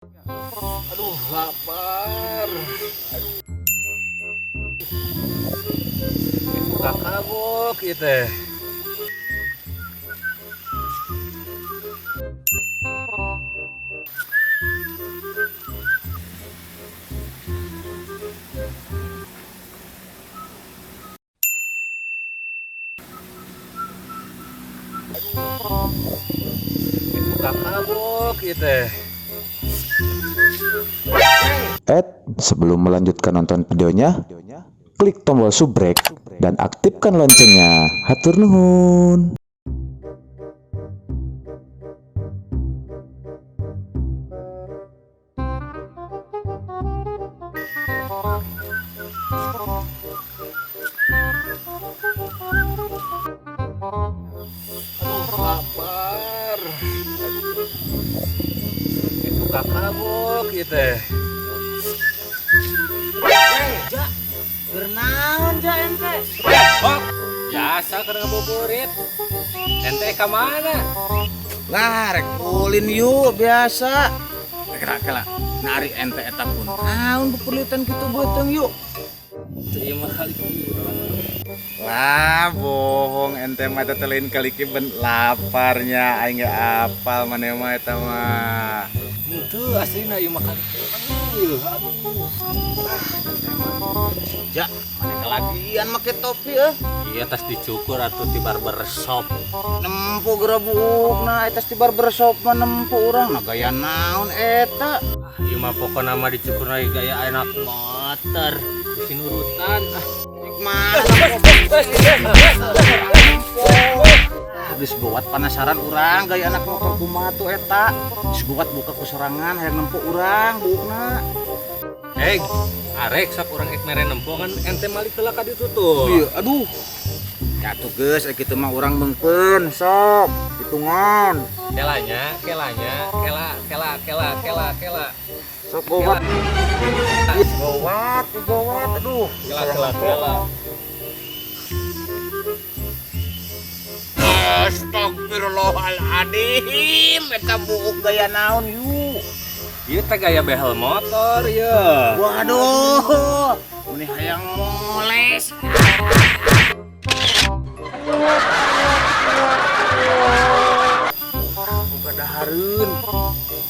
Aduh, lapar. Aduh. Kakabok ieu teh. Aduh. Kakabok ieu teh. Sebelum melanjutkan nonton videonya, klik tombol subrek dan aktifkan loncengnya. Hatur nuhun. Aduh, lapar. Aduh. Kakabok ieu teh. Ja, keur naon ja ente? Bok, biasa keur ngabuburit. Ente ka mana? Lah, rek ulin yuk biasa. Kela kela, nari ente eta pun. Naon beperlitan kitu beuteung yuk. Ieu mah kali kieu. Lah, bohong ente mah eta teh lain kali kieu ben laparnya aing ge apal maneh mah eta mah. Henteu aslina ieu mah kali kieu. Aduh. Ja, maneh kalagian make topi eh. Iya, tas dicukur atuh ti barbershop. Nempo geura buukna eta ti barbershop mah nempo urang nah gaya naon eta. Ah, ieu mah pokona mah dicukur lagi gaya enak motor. Bisi nurutan. Ah, Nikmat. Habis gowat penasaran urang gaya anak motor kumaha tuh eta. Geus gowat buka ku sorangan hayang nempo urang buukna. Eh, arek sok urang ek mere nempo kan ente malik heula ka ditu tuh. Iya, aduh. Ya tuh geus kitu mah urang meungpeun sok hitungan. Kelanya, kelanya, kela, kela, kela, kela, kela. Sok gowat. Gowat, gowat, aduh. Kela, kela, kela. Astagfirullahaladzim, eta buuk gaya naon yuk. Ieu teh gaya behel motor ieu. Waduh, meni hayang moles. Boga dahareun.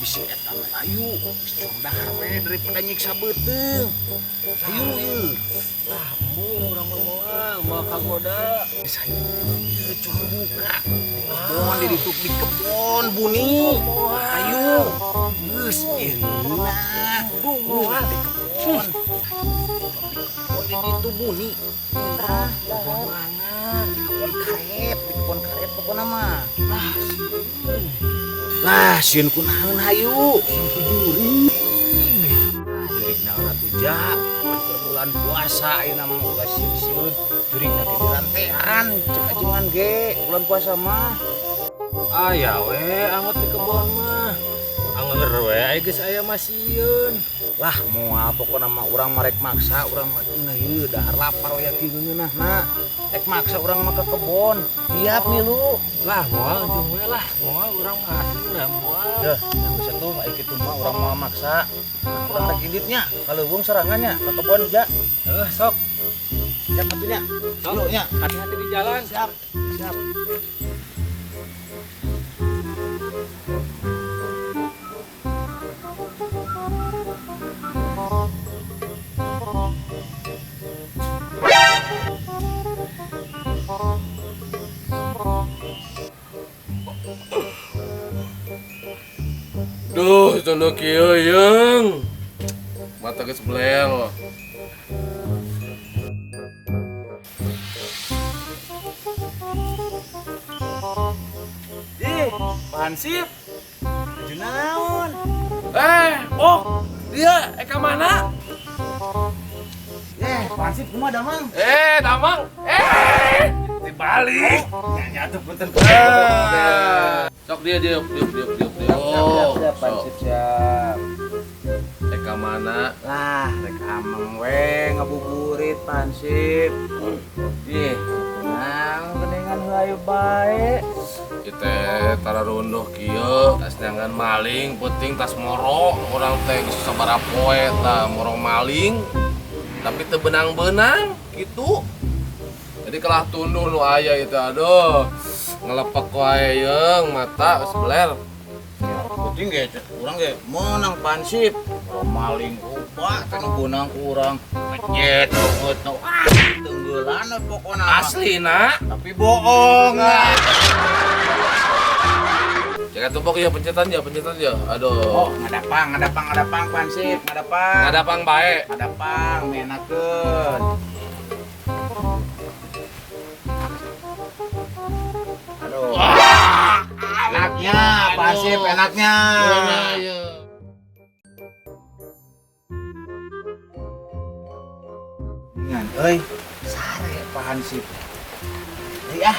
Bisi eta mah ayu, geus tong dahar we daripada nyiksa beuteung. Ayu ieu. Ah, embung urang mah moal, moal kagoda. Geus hayu ieu curang buka. Kebon di ditu di kebon buni. Ayo. Geus eunah. Embung moal. Di kebon. Di kebon di ditu buni. Nah, Kebon mana? di kebon karet, di kebon karet pokona mah. Ah, sieun. Lah, sieun kunaon hayu? Jurig. Ah, jurig naon atuh ja? Keur bulan puasa ayeuna mah ulah sieun-sieun. Jurigna ge dirantean cek ajengan ge bulan puasa mah. Aya we angot di kebon mah. Anger we aya geus aya mah sieun. Lah moal pokona mah urang mah rek maksa urang mah ngeunah ieu dahar lapar we yakin ngeunahna. Rek maksa urang mah ke kebon. Siap milu. Lah moal ujung we lah, moal urang mah aslina moal. Deh, yang bisa tuh ai kitu mah urang moal maksa. Urang rek inditnya kaleuweung sorangannya ke kebon ja. Heuh sok. Siap atuh nya. Sok. Yuk nya. Hati-hati di jalan. Siap. Siap. Duh, tunduk kieu yeung. Mata geus belel. Ih, Pansip. Baju naon? Eh, oh, dia eka mana? Eh, Pansip kumaha damang? Eh, damang. Eh, dibalik. Nya atuh punten. Eh, Sok dia dia dia dia dia dia. Siap, siap, Pansip siap. Eka mana? Lah, rek ameng we ngabuburit Pansip. Ih, nang geningan hayu bae. Kita tara runduh kieu, tas nyangan maling, penting tas moro, urang teh geus sabaraha poe tah morong maling. Tapi teu benang-benang gitu. Jadi kalah tunduh nu aya itu aduh. Ngelepek wae yeung mata geus beler. Penting ge urang ge meunang pansip. Urang maling loba teh nu beunang ku urang. Penyet banget nu. Ah, tenggelan we pokona. Asli nak. Tapi bohong. Jangan tumpok ya pencetan ya, pencetan ya. Aduh. Oh, ngadapang, ngadapang, ngadapang pansip, ngadapang. Ngadapang bae. Ngadapang menakeun. Aduh. Enaknya, pansip enaknya. Ngan, euy, sare pansip. Euy ah.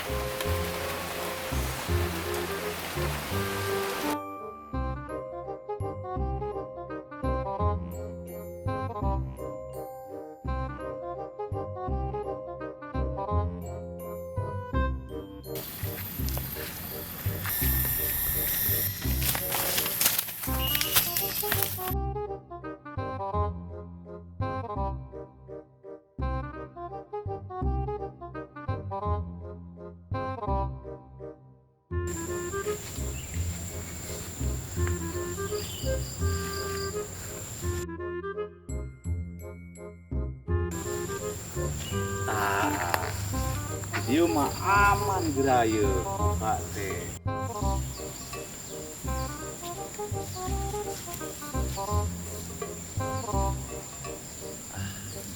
Ieu mah aman geura ieu buka teh.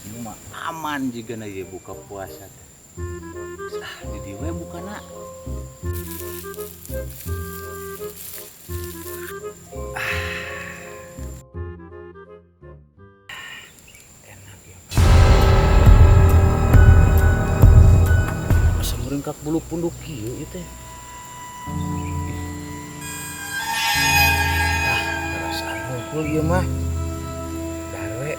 Ieu mah aman jigana ieu buka puasa teh. Ah, di dieu we bukana. Enak ya. Asa meurengkak bulu punduk kieu ieu teh. Ah, perasaan hungkul ieu mah. Darwe.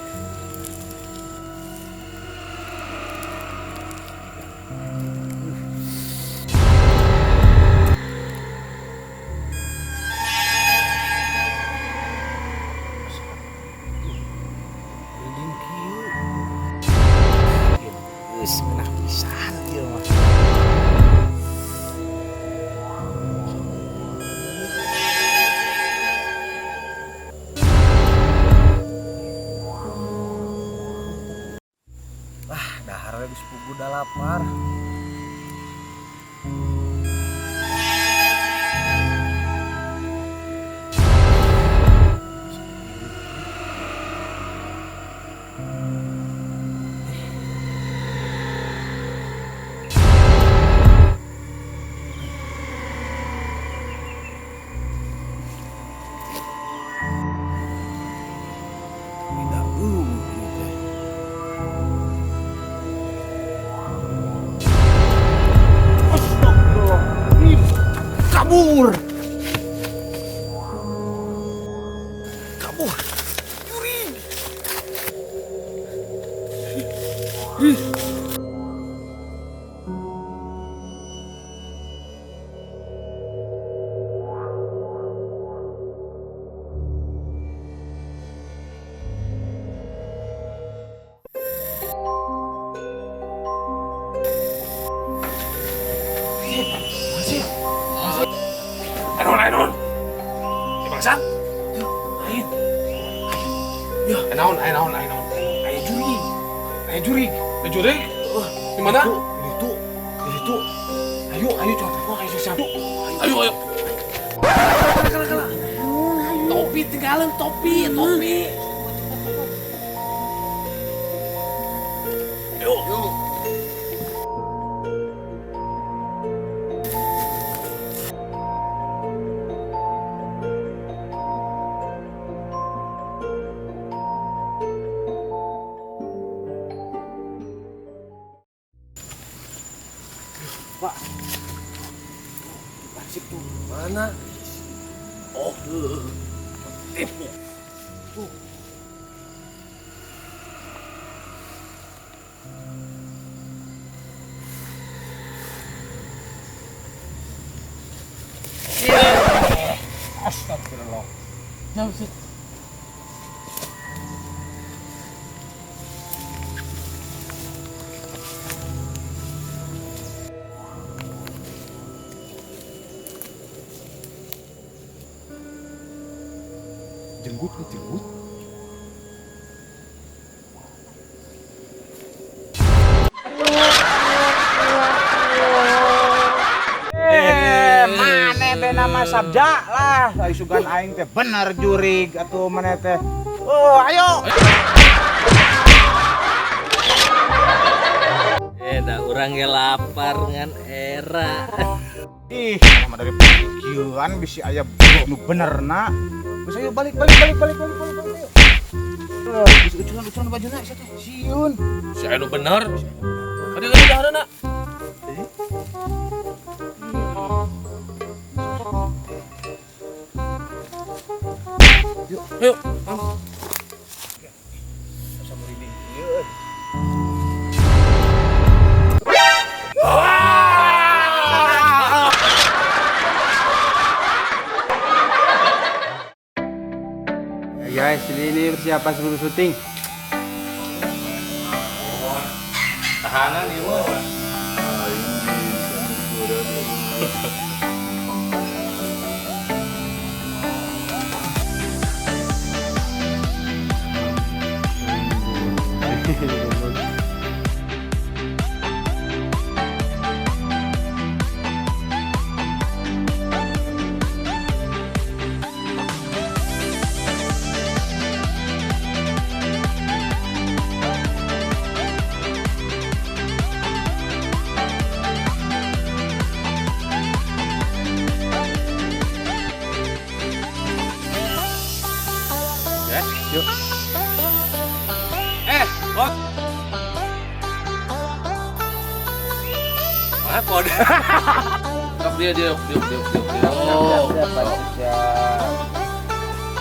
Merinding kieu. Ieu geus ngeunah pisan ieu mah. Wah, dahar we geus puguh da lapar. Tidak ieu teh. Astagfirullahaladzim. Kabur. Kabur. Jurig. Ih. Anon, anon. Eh, bangsat. Lain. Ya, naon, naon, naon. Aya jurig. Aya jurig. Aya jurig? Di mana? Di situ. Di situ. Ayo, ayo contoh, ayo siap. Ayo, ayo. Kalah, kalah. Topi tinggalin, topi, topi. Ayo. Pak. Pasip tuh. Mana? Oh, tipu. Tuh. Siap, siap. Jenggut nih, jenggut. Maneh teh nama Sabja lah. Ai sugan aing teh bener jurig atuh maneh teh. Oh, ayo. Dah urang ge lapar ngan era. Ih, mah dari pikiran bisi aya nu benerna. Geus ayo balik balik balik balik balik balik balik. Ayo. Geus uculan-uculan bajuna sia teh. Sieun. Si anu bener. Kadieu teh dahareuna. Yuk. Ayo. Asa merinding ieu euy. Ya guys, ini persiapan sebelum syuting. Tahanan ieu mah. Yuk. Bot. Mana kode? Sok dia dia dia dia dia. Siap.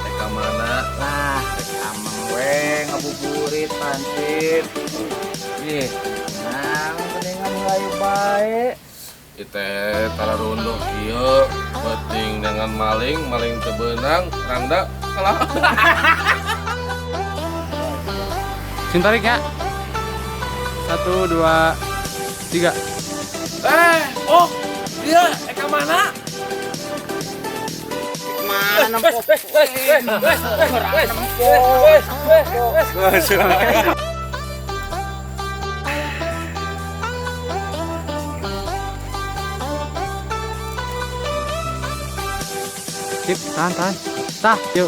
Rek mana? Lah, rek ameng we ngabuburit pancit. Ih, nah, mendingan layu bae. Ite tararunduh kieu penting dengan maling, maling teu beunang, randa kalah. Sin tarik ya. 1, 2, 3. Oh, dia eka mana? Mana nempo? Nempo. Sip, tahan, tahan. Tah, yuk.